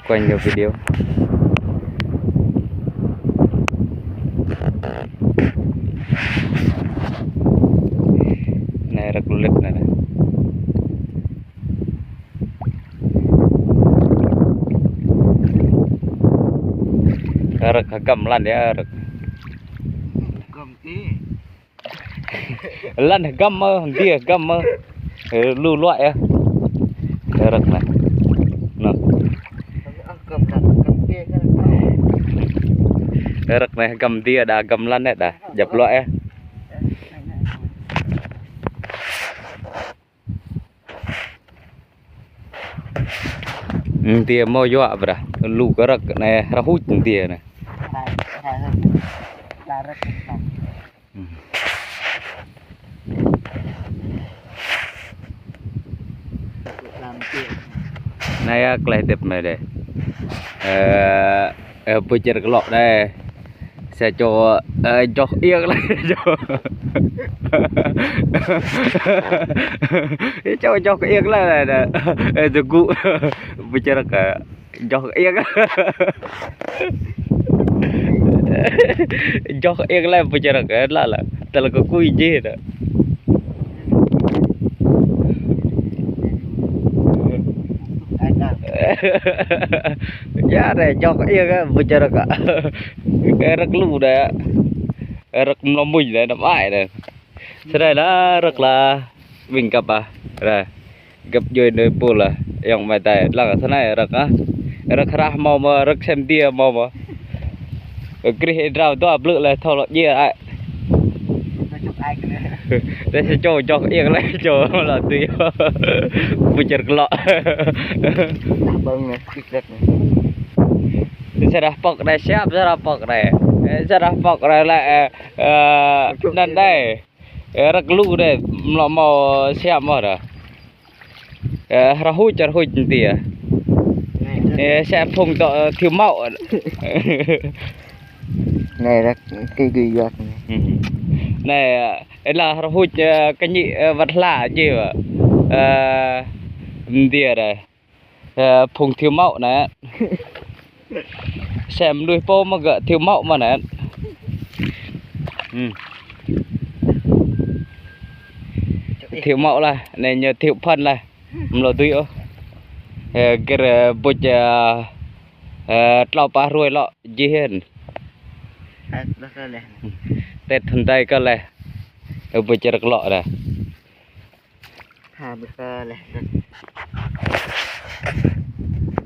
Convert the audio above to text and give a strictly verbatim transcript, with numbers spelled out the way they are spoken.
Quay nhiều video. Anei rơ̆k lŭ lĭt anei nè. Rơ̆k hgăm lăn yơh, rơ̆k. Lăn hgăm mơh, mdiê hgăm mơh. Ơ, lu luă yơh. Rơ̆k anei. Nô. Rơ̆k anei hgăm mdiê đa hgăm lăn đa, djăp luă yơh. Mdiê mâo yuă brah, lu kơ rơ̆k anei hrah huč mdiê anei. Anei yơh klei hdĭp anei dih. Ơ, ơ, bơ čar klŏ anei. Sa čô, ơ, joh iêng leh, čô. Čô joh iêng leh, ơ, tơgŭ. Bơ čar kơ. Joh iêng. Joh iêng leh bơ čar kơ, leh leh. Tơl kơ kui jih dah. Ya dah, joh iêng bơ čar kơ. Rơ̆k lu dah. Rơ̆k mlâo mmuñ dah, năm ai dah. Sơdai lah, rơ̆k lah. Ƀĭng găp ah. Dah. Găp djuê nui pul ah. Ayŏng amai adei. Lăng sơnai rơ̆k ah. Rơ̆k hrah mâo mơh, rơ̆k sem mdiê mâo mơh. Krih êa drao dua blư̆ leh thâo lŏ djiê ai. Tơ sa čô joh iêng leh čô lŏ tui. Bơ čar klŏ. Sơdah pŏk anei siam, sơdah pŏk anei. Ơ, sơdah pŏk anei leh, ơ, ơ, anăn dih. Ơ, rơ̆k lu dih, mlâo mâo siam mơh dah. Ơ, hrah huč, hrah huč mdiê. Ơ, sem phung dôk, ơ, thiu mâo. Anei rơ̆k kơ gui yuăk anei. Anei, ơ, lah hrah huč, ơ, kơ ñi, ơ, wăt hla jih, ơ, mdiê dah. Ơ, phung thiu mâo anei. Sem mnuih pô mơh gơ̆ thiu mâo mơh anei. Thiu mâo lah, anei ñu thiu phăn lah. Mlâo dưi ôh. Ơ, gĭr, ơ, buč, ơ, ơ, tlâo pă hruê lŏ jih hĭn. Tết thŭn dai kơ leh. Ơ, buč rơ̆k lŏ dah. Ha, bơ kơ leh.